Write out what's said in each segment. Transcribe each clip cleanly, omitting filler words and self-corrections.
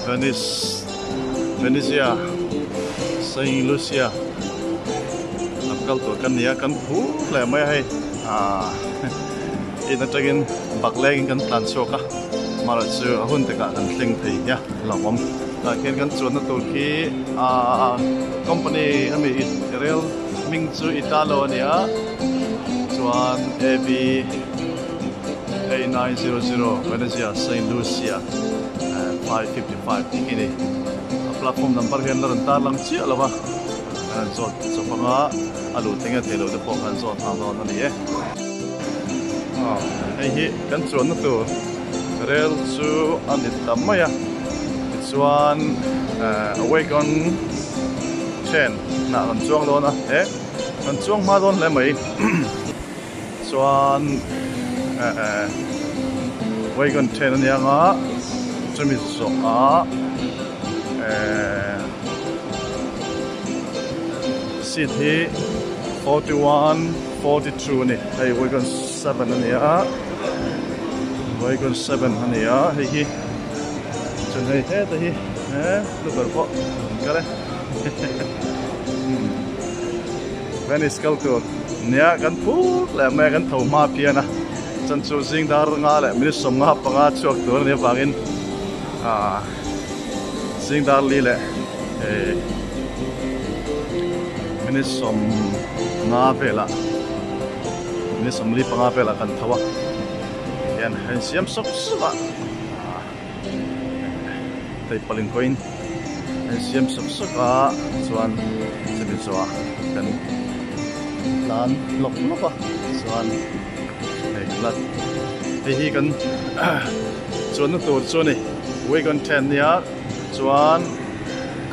Venice Venezia Saint Lucia lam kal tur kan ni a kan phur hle mai a hei ah in atangin bak lengin kan tlan chhuak a amaherawh chu a hun takah kan thleng thei nia lawmawm tah khian kan chuanna tur khi ah company ami rail hming chu Italo a ni a chuan A_B 8900 Venezia Saint Lucia 555 tih khi a ni a platform number hian la rawn tar lang chiah lo va an rawn zawt chawp ang a a luh thei nge thei lo te pawh khan zawt nghal dawn a ni e aw hei hi kan chuanna tur rel chu a ni ta mai a tichuan a wagon train hnah kan chuang dawn a he kan chuang hma dawn hle mai. Chuan wagon train a nia nga chumi zawh ah seat hi 41 42 a ni hei wagon 7 a ni a wagon 7 a ni a hei hi chuan hei heta hi he lu ber pawh an kal e. Venice kal tur nia kan phur leh mai a kan tho hma phian a chan chu zing dar nga leh minute 55 chhuak tur a nih avangin ah zing dar li leh eh minute 50 velah minute 45 velah kan tho a hian a insiam sawk sawk a ah teipalin pawhin. An siam sawk sawk a chuan chumi zawhah kan tlan lawk lawk a chuan hei la hei hi kan chuanna tur chu a ni wagon train nia chuan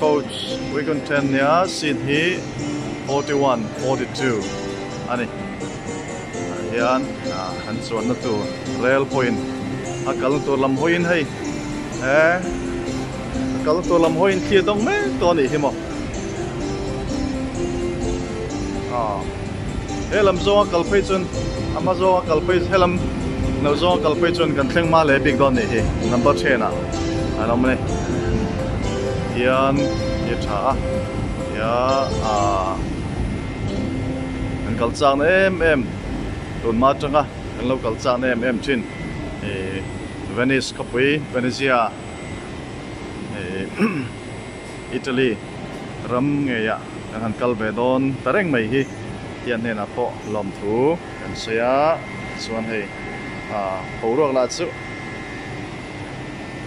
coach wagon train nia seat hi 41 42 a ni ah hian an chuanna tur rail pawhin a kalna tur lam hawiin hei he. A kal tur lam hawiin thli a dawng mek tawh a nih hi maw. Aw he lam zawnga kal phei chuan a hma zawnga kal phei he lam lo zawnga kal phei chuan kan thleng hma leh bik dawn a nih hi number then ah an awm a ni hian hi a tha a tia ah kan kal chak na em em tun hma atanga kan lo kal chak na em em thin ih Venice khawpui Venezia. Italy ram ngeiah kan han kal ve dawn ta reng mai hi hian hnenah pawh lawmthu kan sawi a chuan hei ah boruak lah chu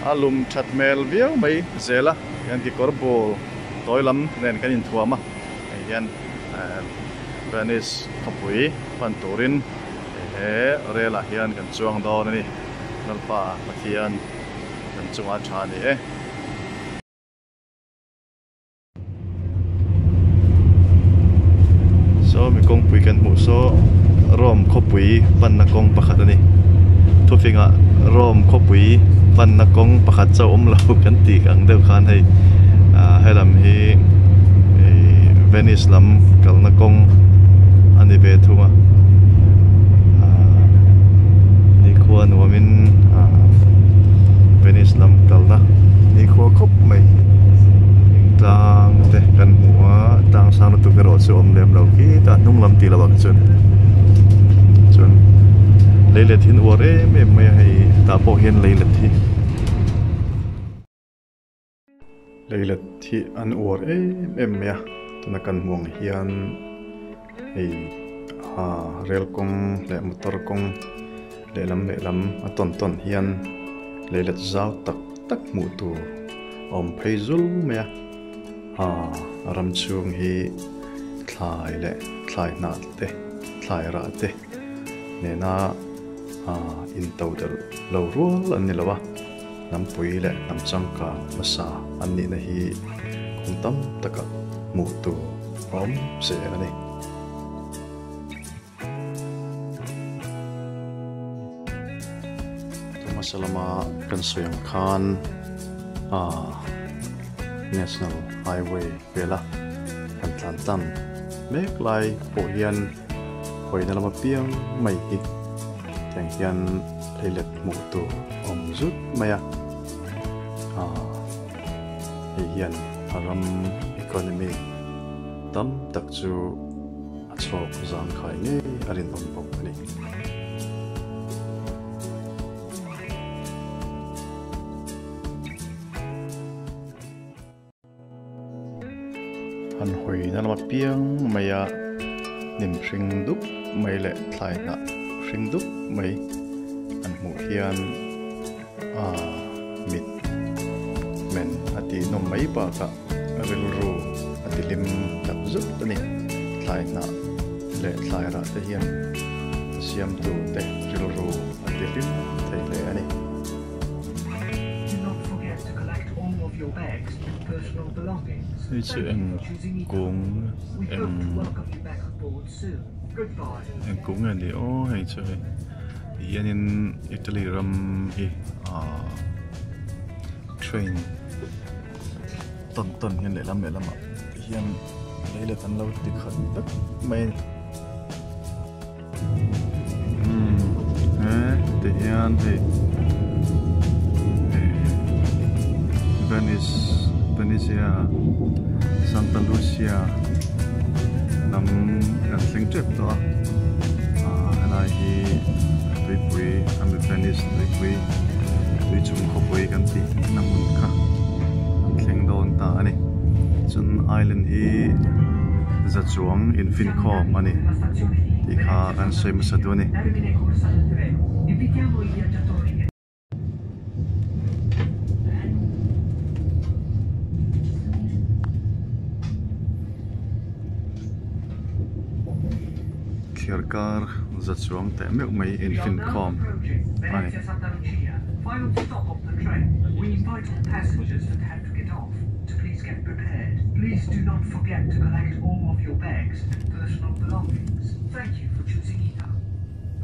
a lum that hmel viau mai zel a hian kekawr bul tawi lam nen kan inthuam a hei hian Venice khawpui pan turin he rel ah hian kan chuang dawn a ni Lalpa Pathian. Kan chungah a tha a ni e. Saw mi kawngpui kan hmuh saw Rome khawpui panna kawng pakhat a ni. Thufingah Rome khawpui panna kawng pakhat chauh awm lo kan tih ang deuh khan hei ah helam hi ih Venice lam kalna kawng a ni ve thung a ah nikhua nuamin ah Venice lam kalna nikhua khawp mai tlang te kan hmu a tlang sang lutuk erawh chu a awm lem lo khi tah hnung lam tih loh ah chuan chuan leilet hi an uar em em mai a hei tah pawh hian leilet hi. Leilet hi an uar em em mai a tuna kan hmuh ang hian hei ah rel kawng leh motor kawng lehlam lehlam a tawn tawn hian leilet zau tak tak hmuh tur a awm phei zul mai a ah a ram chhung hi thlai leh thlai hnah te thlai rah te nena ah intodelh lo rual an ni lo a. Hnampui leh hnam changkang hmasa an nihna hi kawng tam taka hmuh tur a awm zel a ni. Hmasa lama kan sawi ang khan National Highway vela kan tlan tlang mek lai pawh hian hawina lama piang mai hi tiang hian. Leilet hmuh tur awm zut mai a, aah. Hei hian a ram economy tam tak chu a chhawk zangkhai ngei a rinawm bawk a ni. Han hawi na lama piang mai a hnim hring dup mai leh thlai hnah hring dup mai an hmuh hian aaa mit men a tih nawm mai bakah rilru a ti hlim tak zet a ni thlai hnah leh thlai rah te hian a siamtu te rilru a ti hlim thei hle a ni. Hei chu eng kung eng eng kung nge ni aw hei chu hei tihianin Italy ram hi ahh train tawn tawn hian lehlam lehlamah tihian leilet an lo ti khat vek mai a ni. He tihian hei Venice Venezia Santa Lucia lam kan thleng tep tawh a ah helai hi tuipui ami Venice tuipui tui chung khawpui kan tih na hmun kha an thleng dawn ta a ni chuan island hi za chuang infinkhawm a ni tih kha kan sawi hmasa duh a ni. Thliarkar za chuang teh meuh mai infinkhawm a ni. To please get prepared. Please do not forget to collect all of your bags and personal belongings. Thank you for choosing ITA.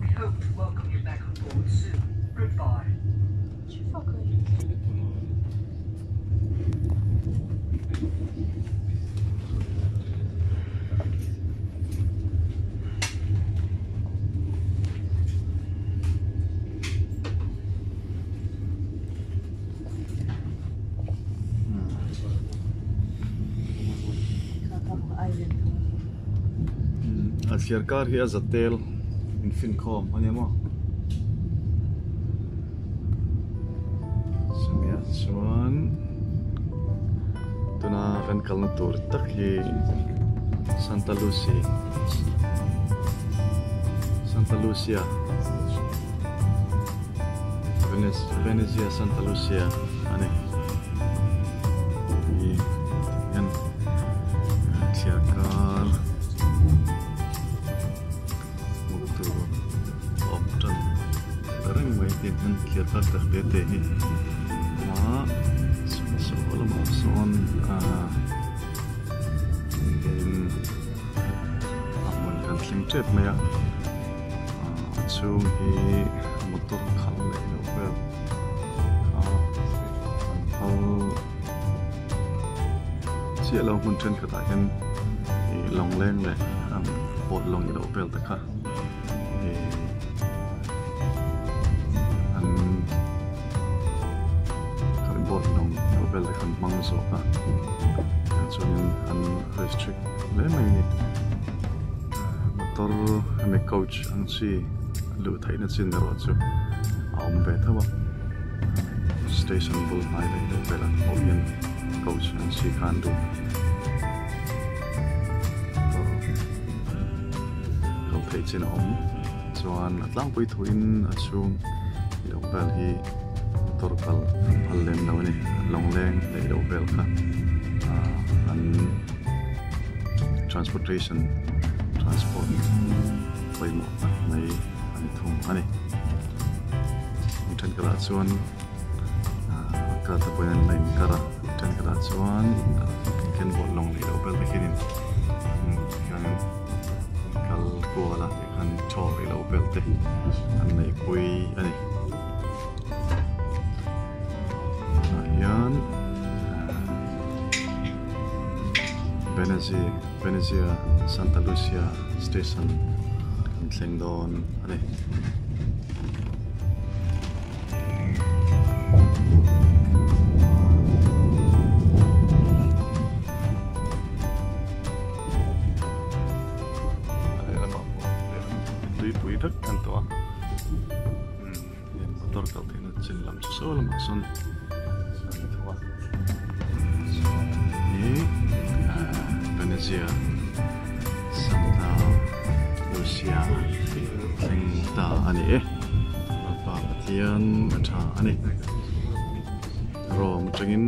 We hope to welcome you back on board soon. Goodbye. A thliar kar hi a za tel infinkhawm a ni maw chumi ah chuan tuna kan kalna tur tak hi Santa Lucy Santa Lucia. Venezia Santa Lucia a ni. Hi hian thliar kar hmuh tur a awm tan ta reng mai tin hian thliar kar tak te te hi a saw lamah sawn ah engin a hmun kan thleng tep mai a. A chhung hi motor khalh leh loh vel kha an phal chiah lo hmun thenkhatah hian ih lawng leng leh boat lawng ilo vel te kha ih an khalh boat lawng ilo vel te kha an hmang zawk a chuanin an restrict hle mai a ni. Motor hemi coach ang chi luh theihna chin erawh chu a awm ve tho a, station bul hnai leh deuh velah pawh hian coach ang chi kha an duh motor kal theih chin a awm chuan a tlangpui thuin a chhung i lo vel hi motor kal an phal lem lo a ni lawngleng leh loh vel kha ah an. Transportation transport pawimawh tak mai a ni thung a ni. Thenkhatah chuan ah car te pawhin an la inkar a, thenkhatah chuan khian boat lawng leh loh vel te khianin khianin an kal kual a tikhan chaw leh loh vel te an neihpui a ni. Tah hian ah. Venezia Venezia Santa Lucia station kan thleng dawn a ni. vek an tawh a umm motor kal theihna chin lam chu saw lamah sawn a ni tho a chuan hi Venezia Santa Lucia thleng ta a ni e Lalpa Pathian a tha a ni. Rome atangin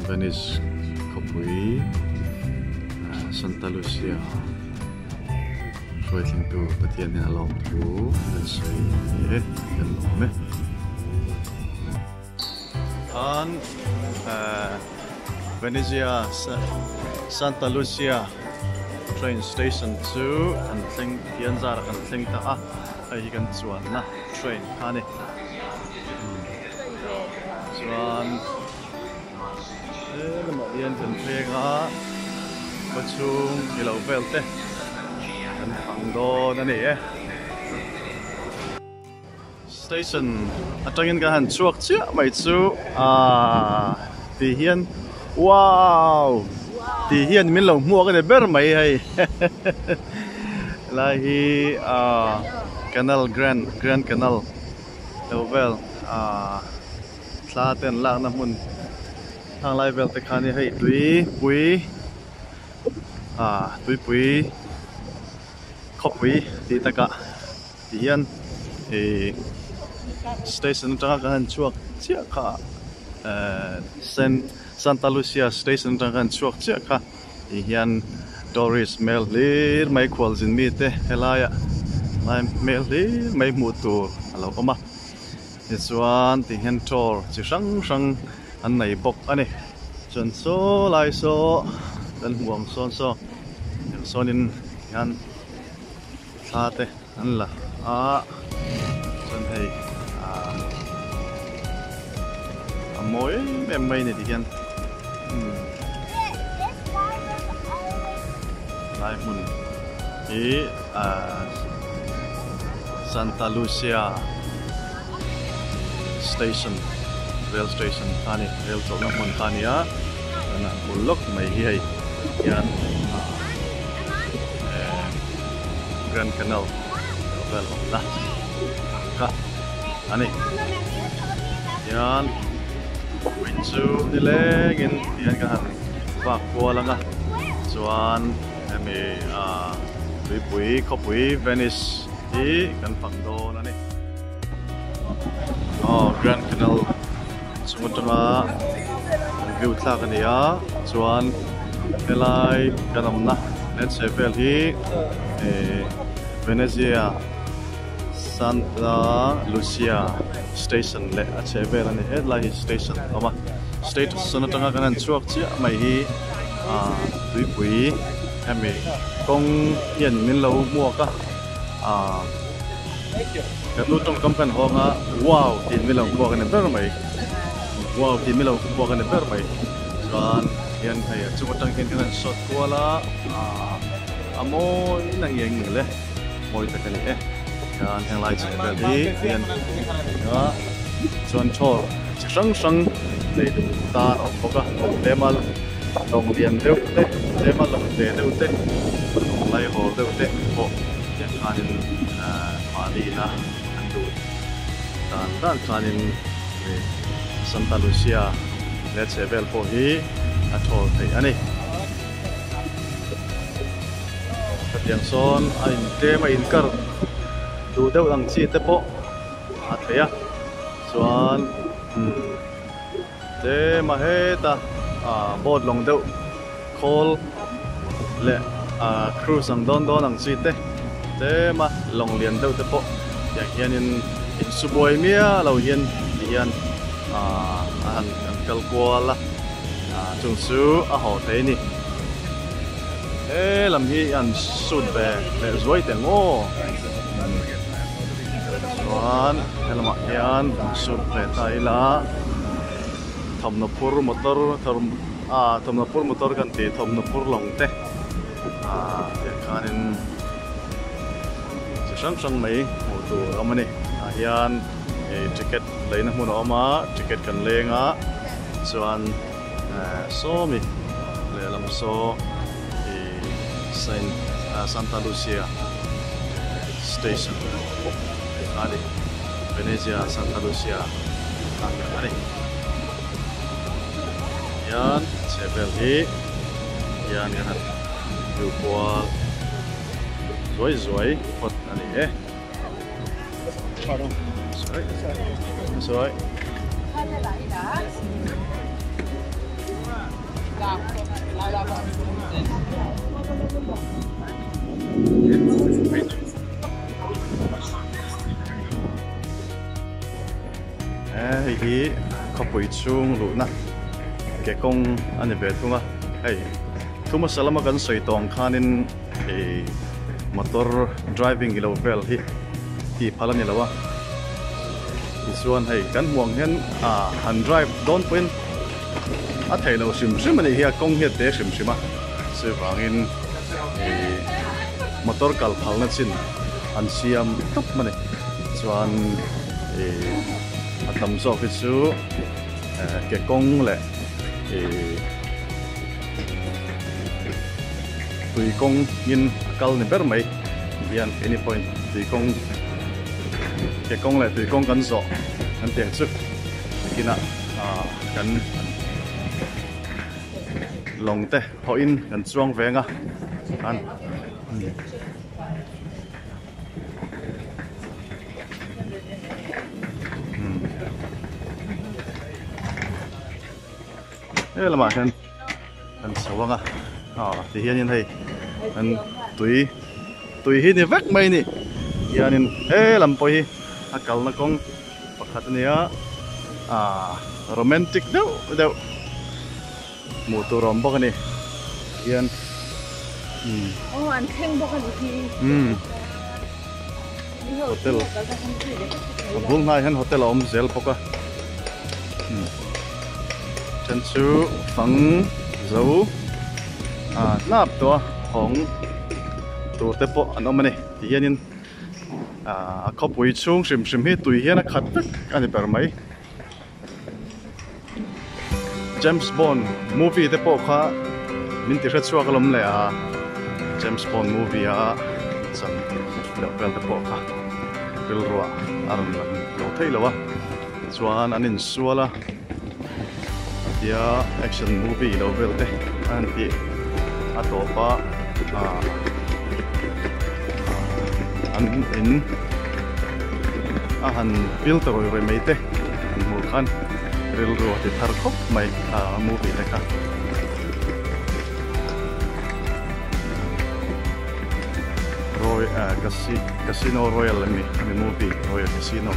Venice khawpui Santa Lucia hruai thlengtu Pathian hian a lawm thu kan sawi e kan lawm e. Khan Venezia Santa Lucia train station chu kan thleng Pathian zarah kan thleng ta a hei hi kan chuanna train kha a ni. Chuan he lamah hian kan thleng a khaw chhung i lo vel te kan phang dawn a ni e. Station atangin kan han chhuak chiah mai chu aaa ti hian wow ti hian min lo hmuak a ni ber mai hei helai hi aaa canal grand grand canal. Lo vel ah thla te an lakna hmun hang lai vel te khan hei tuipui ah tuipui khawpui tih takah ti hian ih station atanga kan han chhuak chiah kha eh Santa Lucia station atanga kan han chhuak chiah kha Ti hian tourist hmel hlir mai khualzin mite helaiah lai hmel hlir mai hmuh tur a lo awm a tichuan ti hian tour chi hrang hrang an nei bawk a ni chuan saw lai saw kan hmuh ang sawn saw tiang sawnin hian thla te an la a chuan hei ah a mawi em em mai a ni ti hian umm lai hmun hi ah Santa Lucia station rail station kha a ni rail chawlhna hmun kha a ni a chuan a bul lawk mai hi hei hian ah eh. Grand Canal vel awmna kha a ni. Tihian vawiin chu nilengin tihian ka han vak kual ang a, chuan hemi ah tuipui khawpui Venice hi kan fang dawn a ni. Aw Grand Canal chung atanga an view thlak a ni a, chuan helai kan awmna lensei vel hi eh Venezia Santa Lucia station leh a chheh vel a ni hetlai hi station a awm a station atanga kan han chhuak chiah mai hi ah tuipui hemi kawng hian min lo hmuak a ah. Ka nu tawngkam kan hawng a, wow tih min lo hmuak a ni ber mai, wow tih min lo hmuak a ni ber mai. Chuan hian hei a chung atang hian kan han shot kual a, ah a mawi na nge nge le, mawi tak a ni e. Hian heng lai chheh vel hi hian a chuan thaw chi hrang hrang nei duh tan a awm bawk a, tlema lawng lian deuh te, tlema lawng te deuh te, lawng laihawr deuh te pawh. Tiang khanin mahniina an duh dan dan khanin Santa Lucia leh chheh vel pawh hi a thawl theih a ni. Hetiang sawn a intlem a inkar duh deuh ang chi te pawh a theih a, chuan tlem a heta boat lawng deuh khawl leh cruise ang dawn dawn ang chi te tlema lawng lian deuh te pawh tiang hianin insu buai miah lo hian ti hian a han kan kal kual a chung chu a haw thei a ni he lam hi an shoot ve leh zuai teh ang aw chuan helamah hian an shoot ve ta ila thawmhnaw phur motor Ah thawmhnaw phur motor kan tih thawmhnaw phur lawng te ah tiang khanin chi hrang hrang mai hmuh tur a awm a ni tah hian ih ticket leina hmun a awm a ticket kan leng a chuan eh sawmi lehlam saw ih Saint Santa Lucia station. bawk hei kha a ni Venezia Santa Lucia a a ni hian chhehvel hi hian kan han view kual zuai zuai phawt a ni e. Hei hi khawpui chhung luhna ke kawng a ni ve thung a hei thu hmasa lama kan sawi tawh ang khanin Ih motor driving ilo vel hi tih phal a ni lo a tichuan hei kan hmuh ang hian ah han drive dawn pawhin a theih loh hrim hrim a nih hi a kawng hi a te hrim hrim a chuvangin ih motor kal phalna chin an siam tawp a ni chuan ih a tam zawk hi chu ke kawng leh ih. Tui kawng in a kal ni ber mai hian keini pawhin tui kawng ke kawng leh tui kawng kan zawh kan tih ang chu nakinah ah kan lawng te hawhin kan chuang veng a an He lamah hian kan chho ang a aw ti hianin hei an tui tui hi ni vek mai a ni hianin he lam pawh hi a kalna kawng pakhat a ni a ah romantic deuh deuh hmuh tur a awm bawk a ni hian umm aw an thleng bawk a ni hi umm hotel a bul hnaiah hian hotel a awm zel bawk a umm then chu fang zo ah hnap tawh a hawng tur te pawh an awm a ni ti hianin ah a khawpui chhung hrim hrim hi tui hian a khat vek a ni ber mai. James Bond movie te pawh kha min ti hre chhuak alawm le a James Bond movie a chan deuh vel te pawh kha rilruah a rawn lang lo thei lo a chuan an insual a tia action movie lo vel te a han tih a tawp a ah an in a han pil ta rawih rawih mai te an hmuh khan rilru a ti thar khawp mai a movie te kha. Roy ah Casino Royale a ni a movie Royal Casino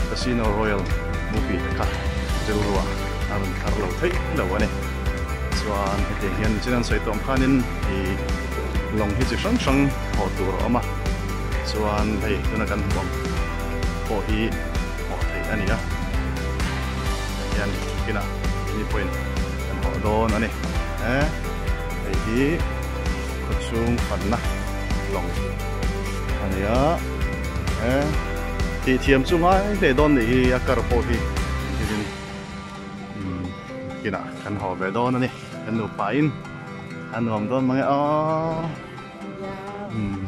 Casino Royale movie te kha rilru a a rawn thar lo theih lo a ni. Chuan hetiang hian chin an sawi tawh ang khanin ih lawng hi chi hrang hrang haw tur a awm a chuan hei tuna kan hmuh ang pawh hi hawh theih a ni a tah hian kinah keini pawhin kan hawh dawn a ni e hei hi khawchhung fanna lawng a ni a e tih thiam chu ngai hle dawn nih hi a kar pawh hi engtin umm kinah kan haw ve dawn a ni kan nupa in a nuam dawn mang e aw umm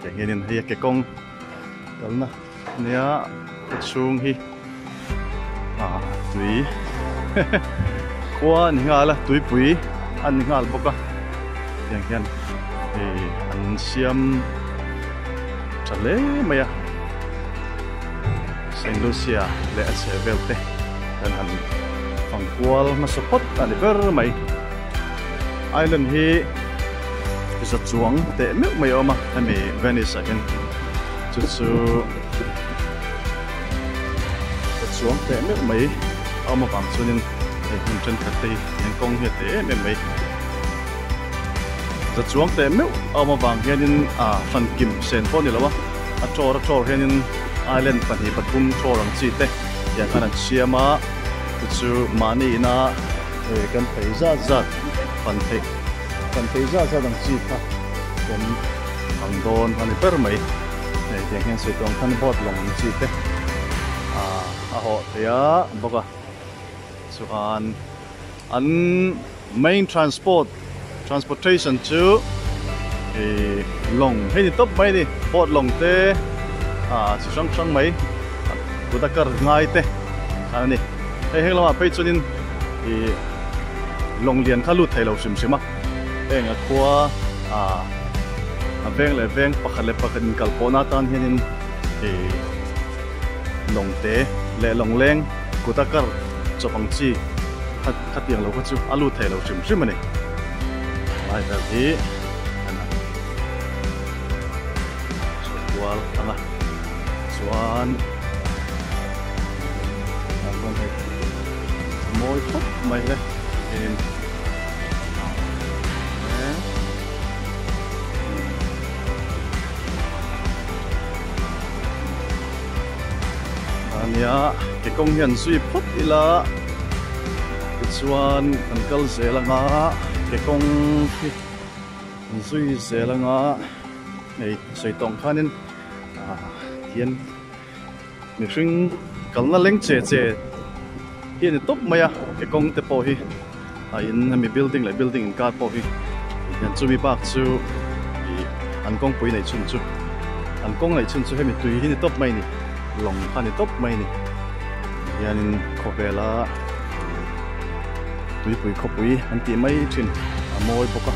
tiang hianin hei a ke kawng kalna ania khaw chhung hi ah tui khua a ni nghal a tuipui a ni nghal bawk a tiang hian hei an siam tha hle mai a. Saint Lucia leh a chheh vel te kan han fang kual hmasa phawt a ni ber mai. Island hi za chuang teh meuh mai a awm a hemi Venice ah hian chu chu za chuang teh meuh mai a awm avang chuanin hei hmun thenkhat te hi eng kawng hi a teh em em mai. Za chuang teh meuh a awm avang hianin ah hrankim sen pawh a ni lo a. A tor a tor hianin island pahnih pathum tor ang chi te tiang khan an siam a chu chu mahni ina hei kan thei zat zat pan theih kan thei zat zat ang chi kha kan ang dawn a ni ber mai hei tiang hian sawi tawng khan boat lawng ang chi te ah a hawh thei a bawk a chuan an main transport transportation chu. Ih lawng hei ni tawp mai a ni boat lawng te ah chi hrang hrang mai kut a kar ngai te khan a ni hei heng lamah phei chuanin ih lawng lian kha lut thei lo hrim hrim a heng a khua ah a veng leh veng pakhat leh pakhat inkal pawhna atan hianin ih lawng te leh lawng leng kut a kar chawp ang chi khatiang lo kha chu a lut thei lo hrim hrim a ni lai vel hi an han sawi kual ang a chuan tah chuan hei a mawi khawp mai le in ania ke kawng hian zui phawt ila tichuan kan kal zel anga ke kawng hi an zui zel anga hei sawi tawng khanin ah tihian mihring kalna leng che che hi a ni tawp mai a ke kawng te pawh hi a in hemi building leh building inkar pawh hi tihian chumi bak chu ih an kawngpui neih chhun chu an kawng neih chhun chu hemi tui hi ni tawp mai a ni lawng kha ni tawp mai a ni hianin khawvela tuipui khawpui an tih mai thin a mawi bawk a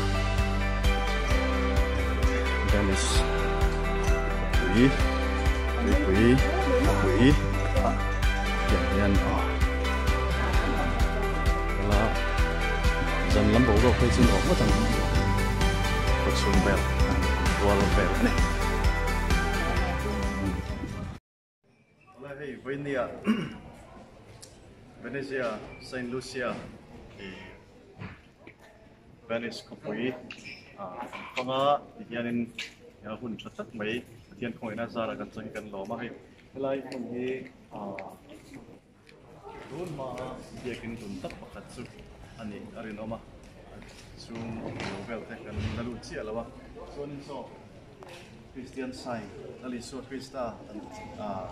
Venice khawpui tuipui khawpui ah tiang hian aw la zan lam boruak phei chu nuam ngawt ang khaw chhung vel kual vel a ni. Awle hei Vainia Venezia Saint Lucia ih Venice khawpui ah kan fang a tihianin hun tha tak mai Pathian khawngaihna zarah kan chang hi kan lawm a hei helai hmun hi ah tun hmaa biakin hlun tak pakhat chu a nih a rinawm a chhung lo vel te kan la lut chiah lo a chuanin saw Kristian sign Lal Isua Krista ah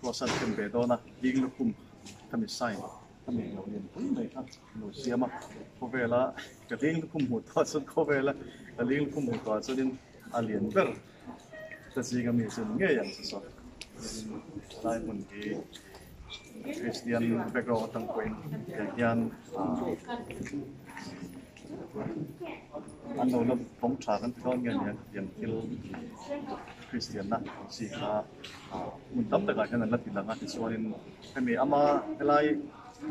cross a them ve dawn a ding lukhum khami sign khami lo lian pui mai kha lo siam a khawvela ka ding lukhum hmuh tawh chuan khawvela ka ding lukhum hmuh tawh chuanin a lian ber ta zinga mi chu ni ngei ang chu saw lai hmun hi Kristian background atang pawhin tiang hian ah an lo la vawng tha kan ti dawn nge nia tiang thil Kristian na ang chi kha ah hmun tam takah hian an la ti lang a tichuanin hemi ama helai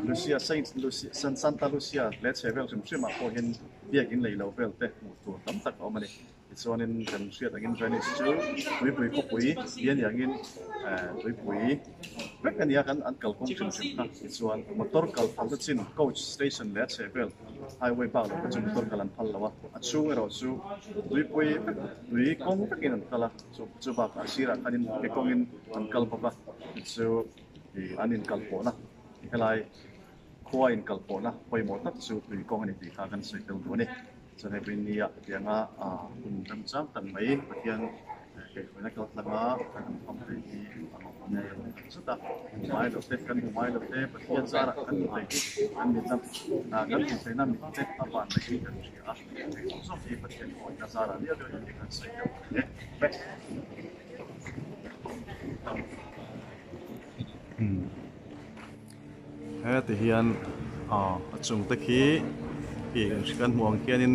Lucia Saint Lucia Santa Lucia leh chhe vel hrim hrim ah pawh hian biakin lei lo vel te hmuh tur tam tak a awm a ni. Tichuanin kan hriat angin Venice chu tuipui khawpui hi a ni angin tuipui vek a nia kan an kalkawng hrim hrim kha. Tichuan motor kal phal te chin coach station leh a chhehvel highway bak loh kha chu motor kal an phal lo a, a chhung erawh chu tuipui vek tui kawng vekin an kal a, chu bakah a sirah khanin ke kawngin an kal bawk a, chu an inkalpawhna helai khua inkalpawhna pawimawh tak chu tui kawng a ni tih kha kan sawi tel duh a ni. Chawhne Rinnia tianga hun remchang tak mai Pathian kaihhruaina kal tlanga kan han hmang thei hi a lawmawm tak zet a. Hmu ngai lo te, kan hmu ngai lo te, Pathian zarah kan hmu thei hi kan mit a, kan hmu theihna mit te a van mai hi kan hria a. Hei zawng zawng hi Pathian khawngaihna zarah liau liau in kan sawi deuh thei e. Heti hian a chung te khi ih kan hmuh ang khianin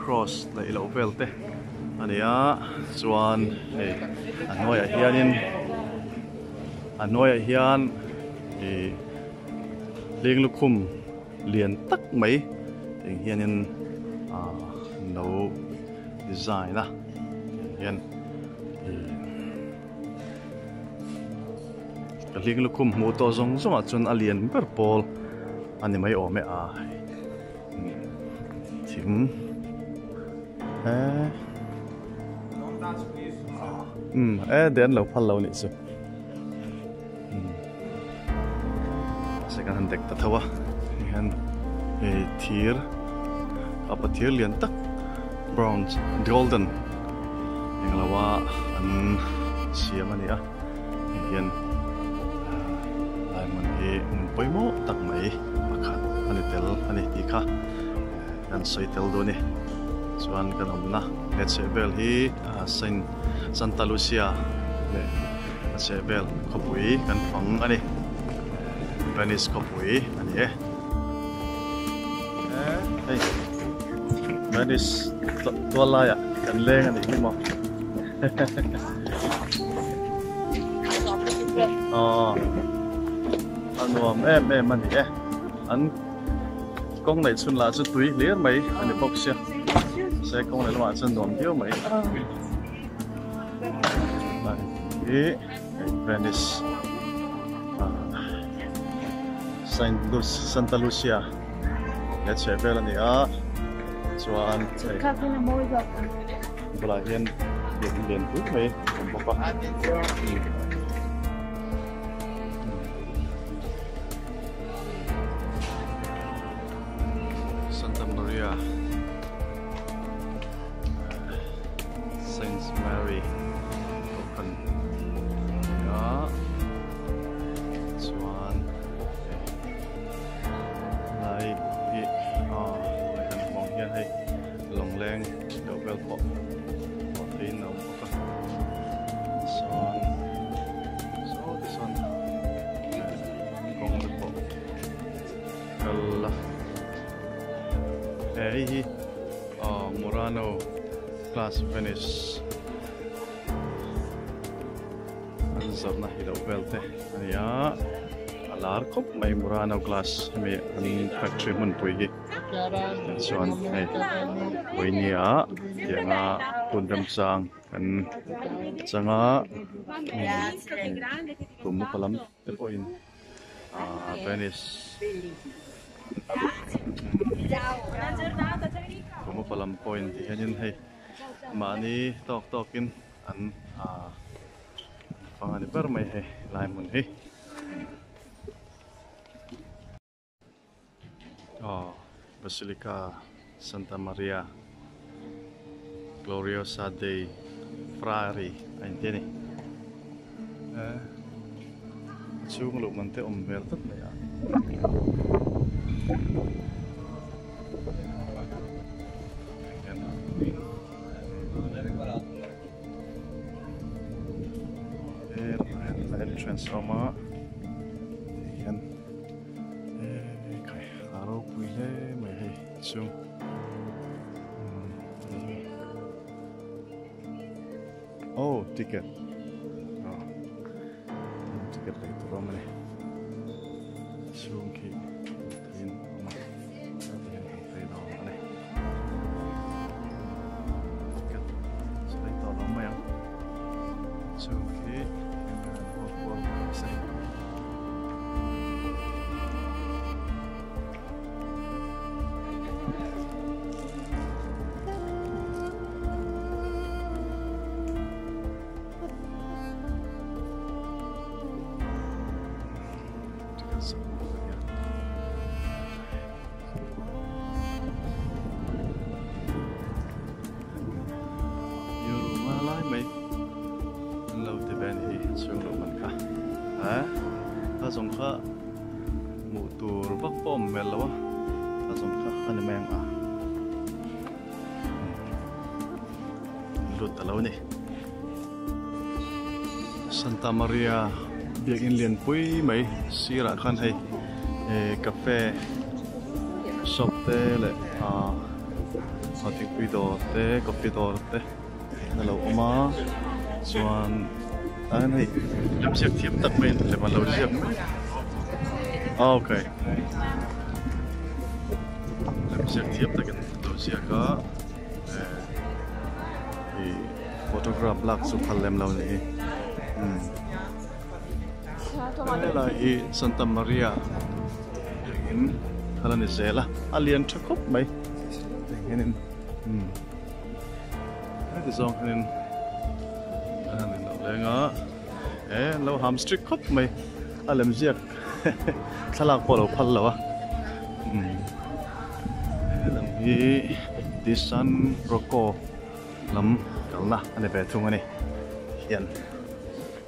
cross leh loh vel te a ni a chuan hei a hnuaiah hianin a hnuaiah hian ih hling lukhum lian tak mai eng hianin ah an lo design a tiang hian ih. Ka hling lukhum hmuh tawh zawng zawng ah chuan a lian ber pawl a ni mai awm e a thing eee umm e den lo phal lo nih chu mahse kan han dek ta tho a hian hei thir apa thir lian tak bronze golden englo a an siam a ni a hei hian lai hmun hi hmun pawimawh tak mai pakhat a ni tel a ni tih kha kan sawi tel dawn a ni. Chuan kan awmna he chhehvel hi Saint Santa Lucia leh a chhehvel khawpui kan fang a ni. Venice khawpui a ni e. Hei Venice tual laiah kan leng a nih hi maw. Aw a nuam em em a ni e. An kawng neih chhun lah chu tui hlir mai a ni bawk sia se kawng leh lamah chuan nuam viau mai hi Venice Saint Santa Lucia he chheh vel a ni a chuan bulah hian lian pui mai a awm bawk a. Santa Maria Saint Mary kohhran a chuan lai hi a kan hmuh ang hian hei lawngleng deuh vel pawh hmuh theihin a awm bawk a chuan saw te sawn kawng te pawh kal la he hei hi ah Murano glass Venice an zawrhna hi loh vel te a ni a a lar khawp mai Murano glass hemi an factory hmunpui hi chuan hei vawinia tianga hun remchang kan changa tum upa lam te pawhin ah Venice kum upa lam pawhin ti hianin hei mahni tawk tawkin an ah fang a ni ber mai hei lai hmun hi. Aw Basilica Santa Maria Gloriosa dei Frari a inti a ni eh a chhung luh man te awm hmel tlat mai a. Entrance a awm a tihian. Ekhai a ropui hle mai hei chu oh ticket ah ticket lei tur a awm a ni chhung khi theiin a awm a tihian kan phei dawn a ni ticket chu lei tawh lo mai ang chhung khi. Euro nga lai mai an lo ti ve a ni hi chhung loh man kha a a zawng kha hmuh tur vak pawh a awm hmel lo a a zawng kha a ni mai ang a lut a lo ni Santa Maria biakin lianpui mai sirah khan hei eh cafe shop te leh ah thingpui dawr te coffee dawr te. A lo awm a chuan ah hian hei lemziak thiam tak mai lem an lo ziak mek a okay lemziak thiam takin an lo ziak a eh ih photograph lak chu phal lem lo ni hi umm helai hi Santa Maria in thal a ni zel a a lian tha khawp mai tiang hianin umm. Heti zawng hianin an han inlo leng a e an lo ham strict khawp mai a lem ziak thlalak pawh a lo phal lo a umm helam hi di San Rocco lam kalna a ni ve thung a ni hian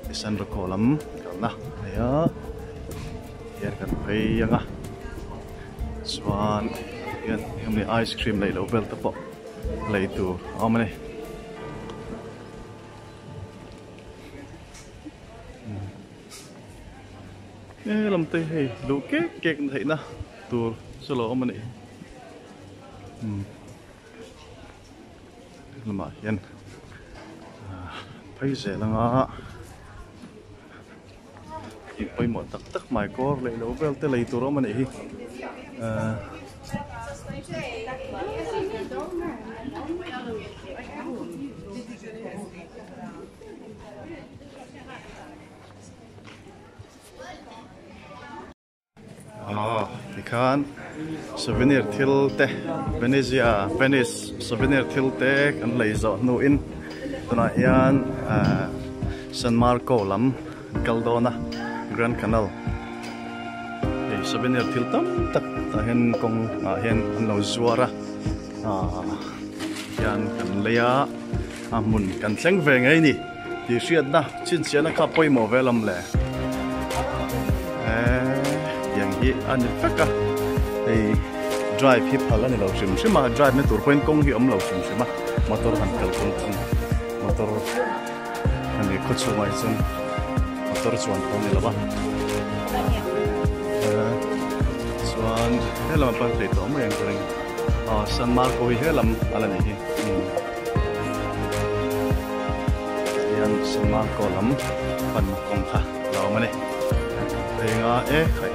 di San Rocco lam kalna a ni a hian kan phei ang a chuan hian eng emaw ni ice cream lei loh vel te pawh. lei tur a awm a ni. He lam te hei luh kek kek na theihna tur chu lo awm a nih hi lamah hian phei zel anga tih pawimawh tak tak mai kawr leh lo vel te lei tur a awm a nih hi ahh. Aw tikhan souvenir thil te Venezia Venice souvenir thil te kan lei zawh hnuin tunah hian ahh San Marco lam an kal dawn a Grand Canal hei souvenir thil tam tak tah hian kawng ah hian an lo zuar a ahh hian kan lei a a hmun kan thleng ve ngei ni. Tih hriatna chhinchhiahna kha pawimawh ve lam le. Eee tiang hi a ni vek a, hei drive hi phal a ni lo hrim hrim a, drive na tur pawhin kawng hi a awm lo hrim hrim a, motor han kal kawng thung motor a ni khaw chhungah hi chuan motor chuan pawh a ni lo va. Eee chuan helam a pan thei tawh mai ang ka ring, aw San Marco hi helam a la nih hi. Hian Samarco lam panna kawng kha a lo awm a ni. Enga e khai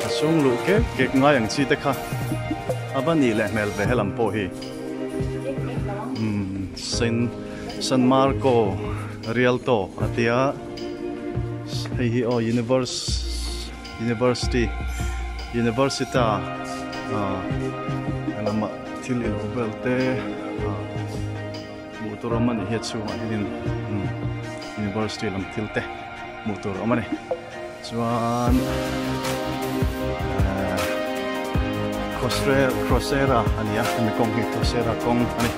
a chhung luh kek kek ngai ang chi te kha a va nih leh hmel ve helam pawh hi. Umm San San Marco Rialto a tia hei hi aw Universe University Universita ah helamah thil ilo vel te ah hmuh tur awm a nih hi a chhungah hianin umm university lam thil te hmuh tur a awm a ni chuan ehh Crosera a ni a hemi kawng hi Crosera kawng a ni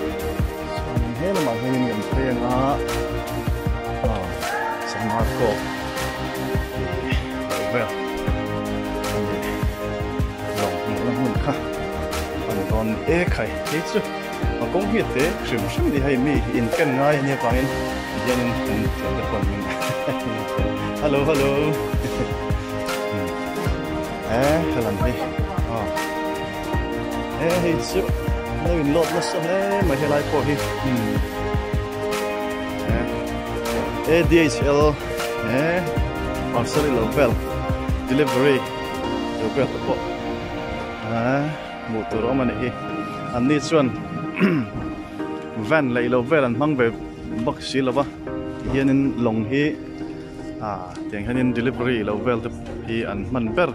chuanin he lamah hianin kan phei anga ah San Marco tih lo vel a ni lawng hmuhna hmun kha. An rawn e khai hei chu a kawng hi te hrim hrim ni hei mi in ken ngai a nia vangin tihianin kan thian te pawh min hello hello e helam hi aw e hei chu lo in lawt nasa hle mai helai pawh hi e DHL e parcel ilo vel delivery lo vel te pawh. Hmuh tur a awm a nih hi. An ni chuan van leh ilo vel an hmang ve bawk si lo va, tihianin lawng hi ah tiang hianin delivery ilo vel te hi an hman ber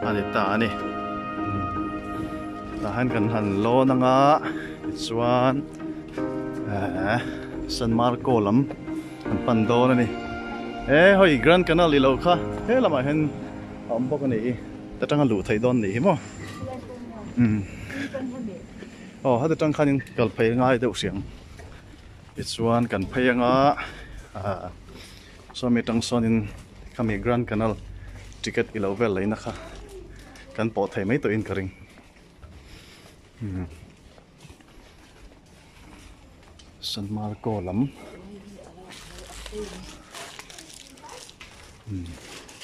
a ni ta a ni. Tah hian kan han lawn anga tichuan eh San Marco lam an pan dawn a ni. E hawi Grand Canal ilo kha he lamah hian a awm bawk a nih hi. Ta tanga luh theih dawn nih hi maw umm aw heta tang khanin kal phei ngai deuh hriang tichuan kan phei anga ah sawmi tang sawnin khami grand canal ticket ilo vel leina kha kan pawh thei mai tawhin ka ring umm San Marco lam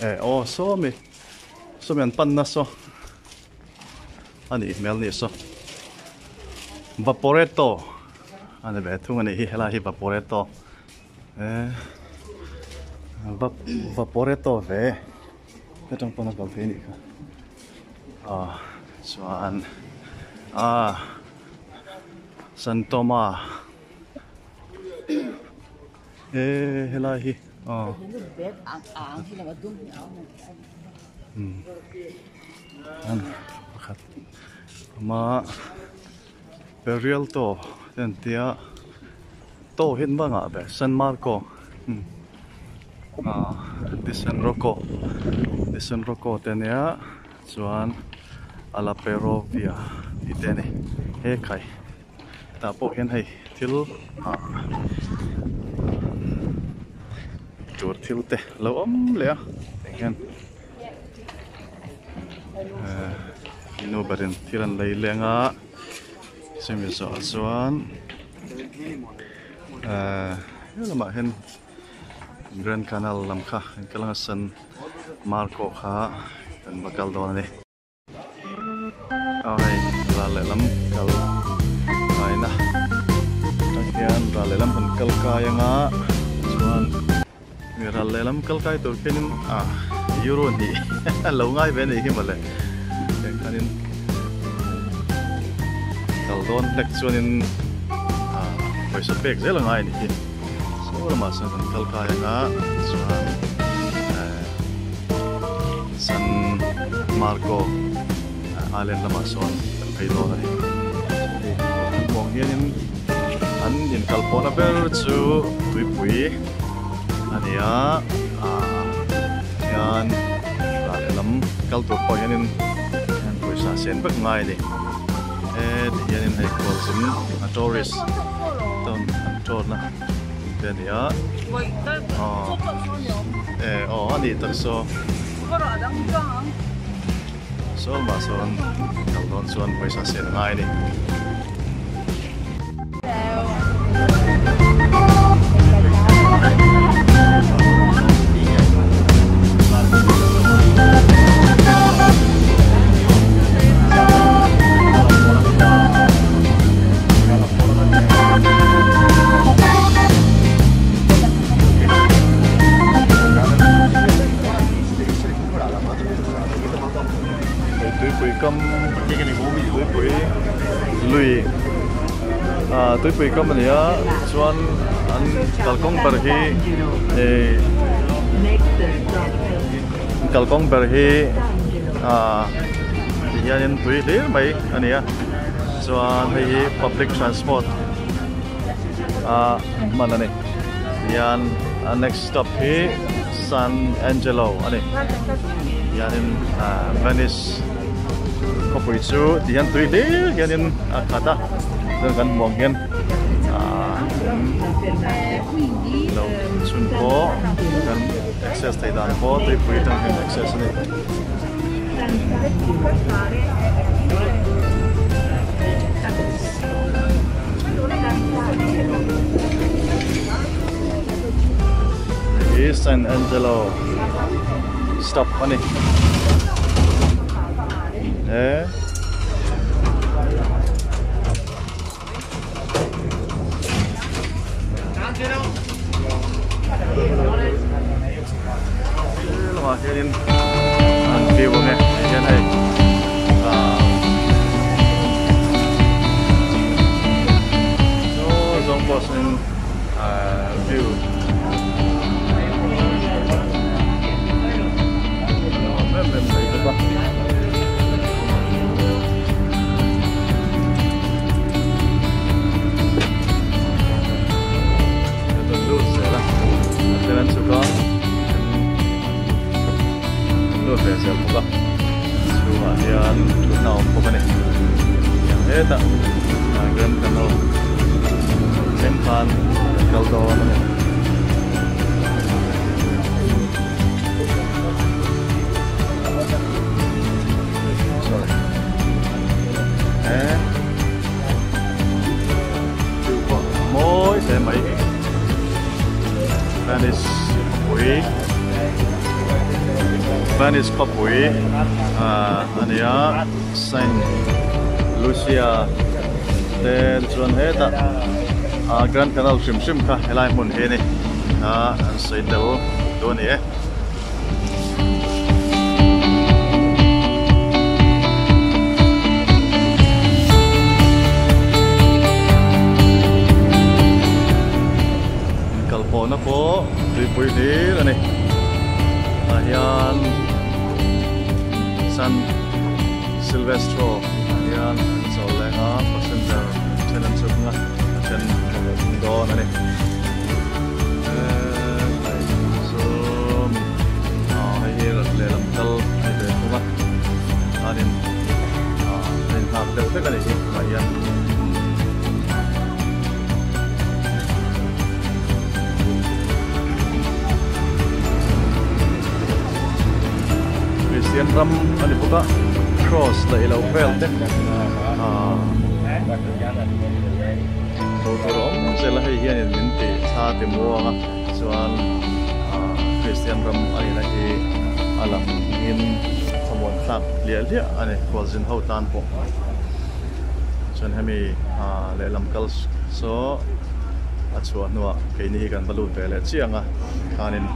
e aw sawmi sawmi an panna saw a nih hmel nih saw Vaporetto a ni ve thung a nih hi helai hi Vaporetto e Vaporetto ve atang pawn a kal thei a nih kha ah chuan ah. Santoma e helai hi aw an pakhat ama Perialto te an tia to hian bangah ber San Marco ah di San Rocco di San Rocco te ania chuan Ala Perovia tih te a ni he khai tah pawh hian hei thil ah tur thil te a lo awm leh a tah hian eh nu berin thil an lei leng a. Chumi zawh chuan ehh he lamah hian Grand Canal lam kha an kal anga San Marco kha kan va kal dawn a ni. Aw hei ral lehlam kal kaina atang hian ral lehlam kan kal kai anga chuan ral lehlam kal kai tur khianin ah euro hnih lo ngai ve anih hi mawle tiang khanin kal dawn hlek chuanin ah pawisa pek zel a ngai anih hi saw lamah sawn kan kal kai anga chuan eh. San Marco Island lamah sawn kan phei dawn a ni. Hei kan hmuh ang hianin an inkal pawhna ber chu tuipui a ni a, ah hian ral lehlam kal tur pawh hianin pawisa sen vek ngai a ni. Heti hianin hei khualzin a tourist te an tour na te a ni a. Eh aw a nih tak saw. Saw mah sawn kal dawn chuan pawisa sen a ngai a ni. Tuipui kam tuipui lui ah tuipui kam a ni a chuan an kalkawng ber hi eh kalkawng ber hi ah ti hianin tui hlir mai a ni a chuan hei hi public transport a hman a ni hian a next stop hi San Angelo a ni hianin ah Venice khawpui chu ti hian tui hlir hianin a khat a chuan kan hmuh ang hian ah lo chhun pawh kan access theih dan pawh tuipui atang hian access a ni. Hi San Angelo stop a ni e. Lamah hianin an view ang e hei hian hei ah saw zawng pawh sawn ah view nuam em em mai bawk a. Lut zel a a then an chhuk a an lut ve zel bawk a chhungah hian thutna a awm bawk a ni tiang hetah Grand Canal thleng khan an kal dawn a ni. Chu pawh mawi hle mai Venice khawpui Venice khawpui ah a ni a Saint Lucia te chuan hetah ah Grand Canal hrim hrim kha helai hmun hi a ni ah an sawi tel duh a ni e. Kalpawhna pawh tuipui hlir a ni. Tah hian San Silvestro ah hian an chawl leng a, passenger then an chhuk nga a then a lo ding dawn a ni. Hei hi rat lehlam kal a ni ve thung a chuanin a inhak deuh vek a nih hi tunah hian. Kristian ram a ni bawk a cross daih loh vel te. Hmuh tur a awm zel a, hei hianin min ti thla ti muang a, chuan Kristian ram a nihna hi a lang in thlamuan thlak hliah hliah a ni, khualzin ho tan pawh. Chuan hemi lehlam kal saw a chhuah hnuah keini hi kan va lut ve leh chiang a, khanin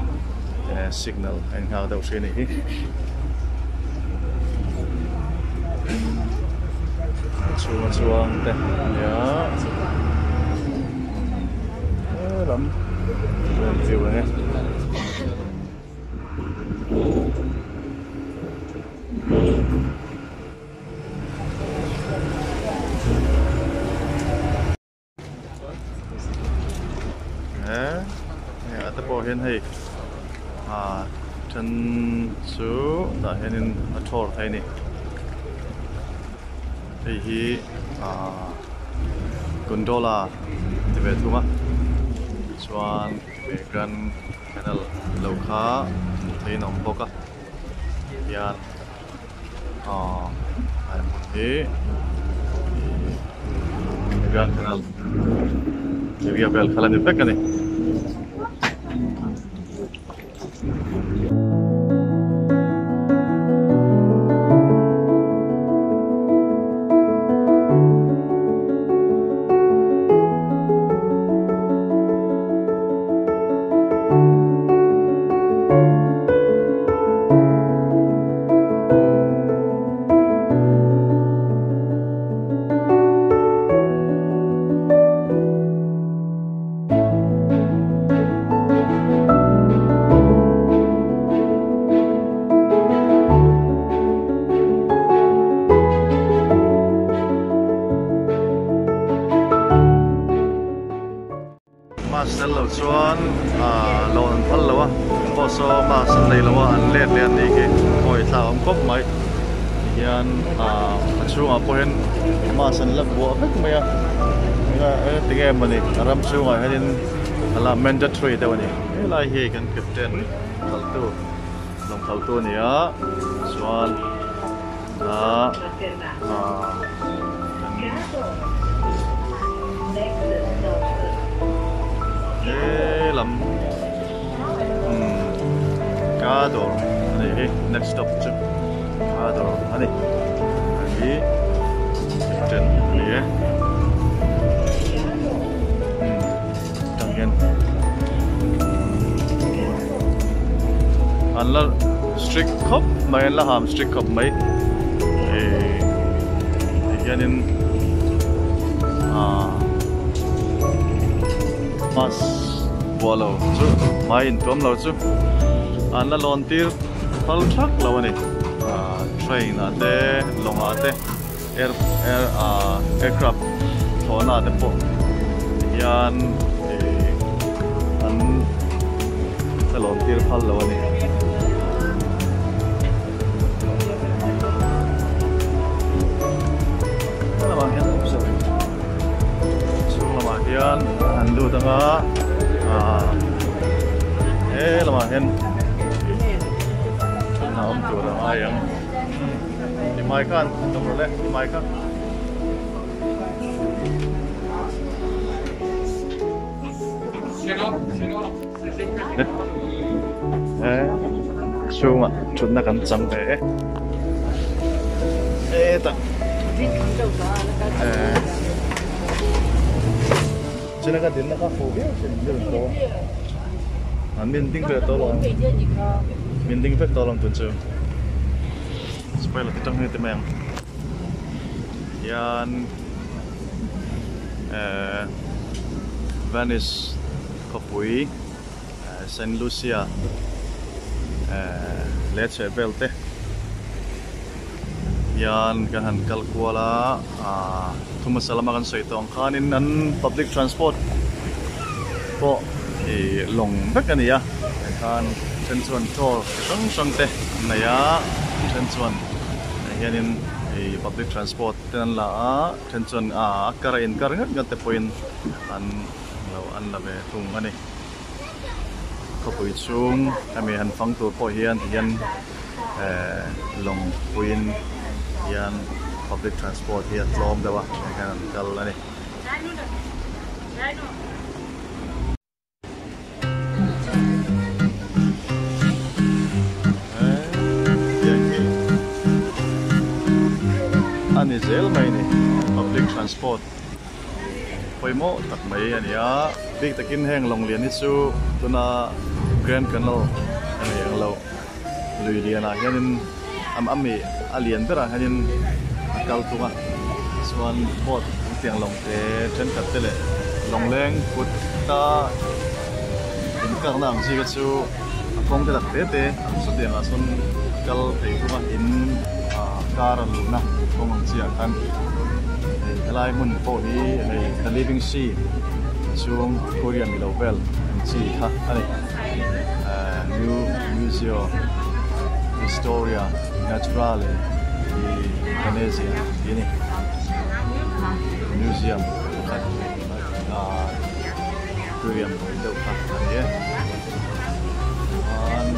signal a innghak deuh hri a nih hi. Chhunga chuang te a nia helam rawn view ang e. He ah te pawh hian hei ah then chu tah hianin a thawr thei a ni hei hi ah gondola ti ve thung a chuan Grand Canal lo kha hmuh theihin a awm bawk a hian. Aw a hmun hi Grand Canal area vel kha la ni vek a ni. Mask tel lo chuan aah loan an phal lo a, pawh saw mask an nei lo a an let leh a nih khi hawi thla a awm khawp mai tihian aah a chhungah pawh hian mask an la buah vek mai a tinge mawni a ram chhungah hianin a la mandatory deuh a ni helai hi kan captain khalhtu lawng khalhtu a ni a chuan ah ah he lam umm ka dawr a nih hi next stop chu ka dawr a ni hei hi captain a ni e umm tang hian an la strict khawp mai an la ham strict khawp mai eh ti hianin ah bus buah lo chu hmai intuam lo chu an la lawn tir phal thak lo a ni ah train ah te lawng ah te. Air air ah aircraft thlawhna te pawh hian ih an telawn tir phal lo a ni. Lamah hian chhung lamah hian an lut anga ah he lamah hian thutna awm tur a ngai ang. Ti mai khan an awm rawh le ti mai kha. Chhungah thutna kan chang ve e. Hetah. China ka dinna kha fuh viau thin min rawn tawh a. An min ding ve tawh lo ang. Min ding vek tawh lo ang tun chu. Spoiler te tang hi ti mai ang. Hian eh Venice khawpui Saint Lucia eh leh chheh vel te hian kan han kal kual a ah thu hmasa lama kan sawi tawh ang khanin an public transport pawh ih lawng vek a ni a tikhan then chuan tour chi hrang hrang te an nei a then chuan hianin ih public transport te an la a then chuan ah a kar a inkar ngat ngat te pawhin an lo an la ve thung a ni khawpui chhung hemi han fang tur pawh hian tihian. Ehh lawng puiin hian Public transport hi a tlawm deuh a hei hian an kal a ni. A ni zel mai ni public transport pawimawh tak mai a ni a bik takin heng lawng lian hi chu tuna Grand Canal a ni ang lo lui lianah hianin a mi a lian berah hianin a kal thung a chuan boat tiang lawng te thenkhat te leh lawng leng kut ta inkakna ang chi kha chu a kawng te tak te te sawtiangah sawn a kal thei thung a in ah car a luhna kawng ang chi ah khan hei helai hmun pawh hi hei the living sea chhung aquarium ilo vel ang chi kha a ni. New Museo di Storia Naturale di Venezia tih a ni. Museum pakhat ah aquarium ang deuh kha a ni e. Chuan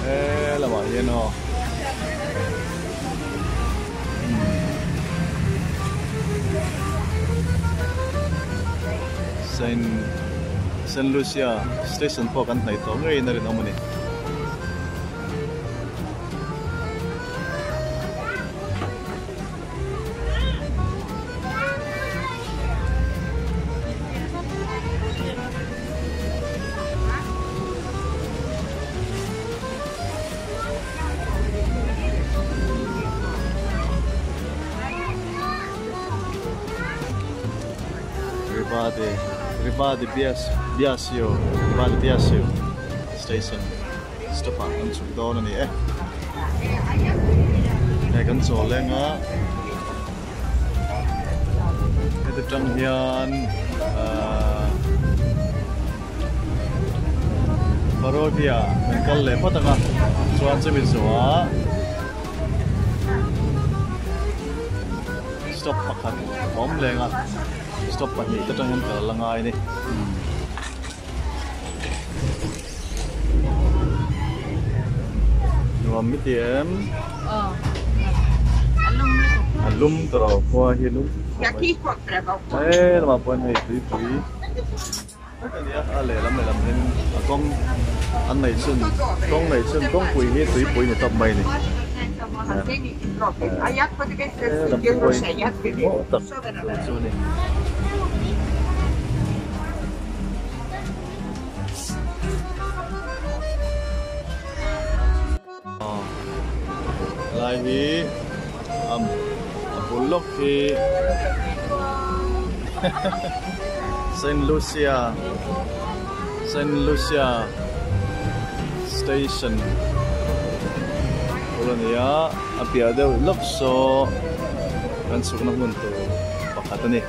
he lamah hian aw Saint Saint Lucia station pawh kan hnaih tawh ngeiin a rinawm a ni. Riva de Riva de Bias Biasio Riva de Biasio station stop ah kan chhuk dawn a ni e hei kan chawl leng a heti tang hian ahh Barovia kan kal leh phawt ang a chuan chumi zawhah stop pakhat a awm leng a stop pahnih te tangin kal la ngai a ni. Nuam mi ti em? A lum tawh lo khua hi lum khawp mai he lamah pawhin hei tuipui vek a nia a lehlam lehlam hian a kawng an neih chhun kawng neih chhun kawngpui hi tuipui ni tawp mai a ni he lam pawhin maw tak tur chu a ni. Lai hi a bul lawk hi Saint Lucia Saint Lucia Station bul a ni a a piah deuh lawk saw kan chhukna hmun tur pakhat a ni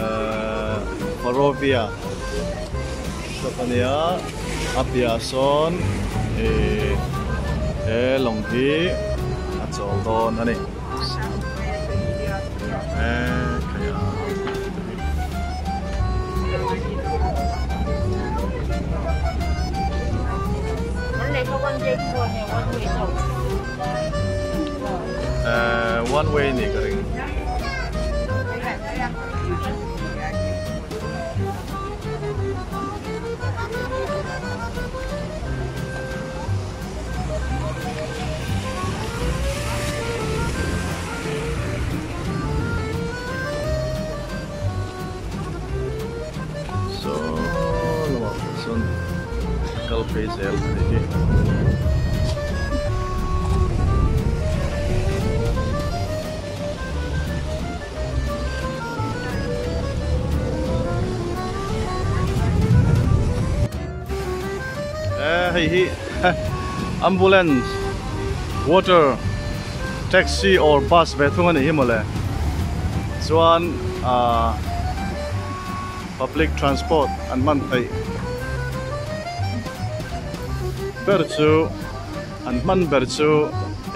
ehh Barovia Stop a nia a piahah sawn ih he lawng hi a chawl dawn a ni eh khai a eh one way nih ka ring. Saw lamah pawh sawn kal phei zel a nih hi. Hei hi ambulance water taxi or bus ve thung a nih hi mawle chuan ahh public transport an hman theih ber chu An hman ber chu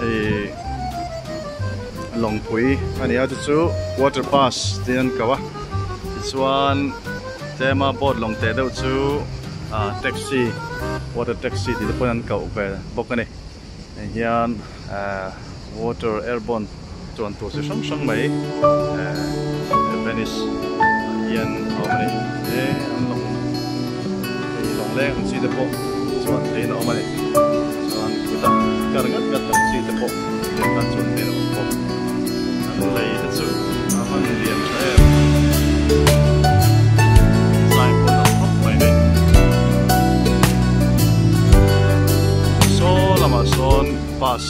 ih lawngpui a ni a chu chu water bus tiin an ko a tichuan tlema boat lawng teh deuh chu ah taxi water taxi tih te pawhin an koh ve bawk a ni hei hian eh. Water airborne chuan tur chi hrang hrang mai Venice ah hian a awm a ni. He an lawng hei lawng leng ang chi te pawh chuan theihin a awm a ni. Chuan kuta kar ngat ngat ang chi te pawh hian khan chuan theihin a awm bawk. An lei te chu a van lian tha em. Zai pawh a tam khawp mai hei. Saw lamah sawn bus.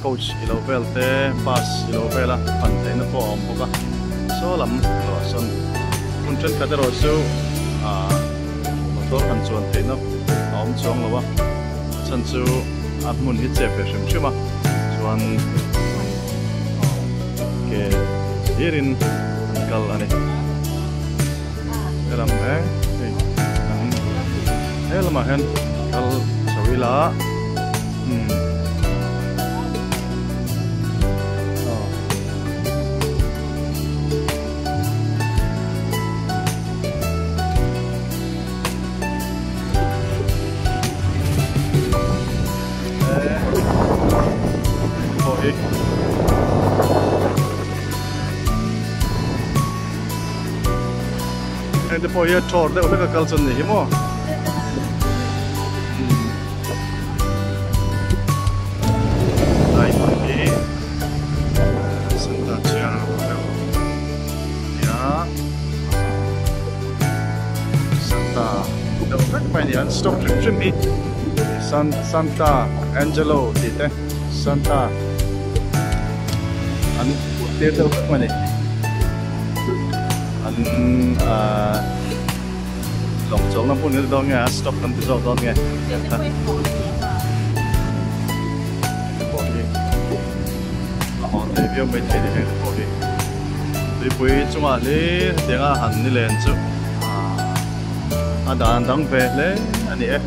Coach i lo vel te, bus i lo vel a, pan theihna pawh a awm bawk a. Saw lam erawh sawn hmun thenkhat erawh chu ah motor han chuan theihna a awm chuang lo a, a chhan chu a hmun hi chep ve hrim hrim a, chuan ke hlirin an kal a ni. Helam he hei kan he lamah hian kal chho ila umm aw he pawh hi. Heng te pawh hi a tawr deuh hlek a kal chuan ni hi maw. Lai hmun hi Santa Chiara Hotel ania Santa deuh vek mai a ni an stop hrim hrim hi Santa Angelo tih te Santa an put tir deuh vek mai a ni. An ahh lawng chawlhna hmun hi dawn nge a stop kan ti zawk dawn nge hei te pawh hi a hawn thei viau mai thei ni heng te pawh hi tuipui chungah hlir hetianga han ni len chu ahh a dan dang ve hle a ni e.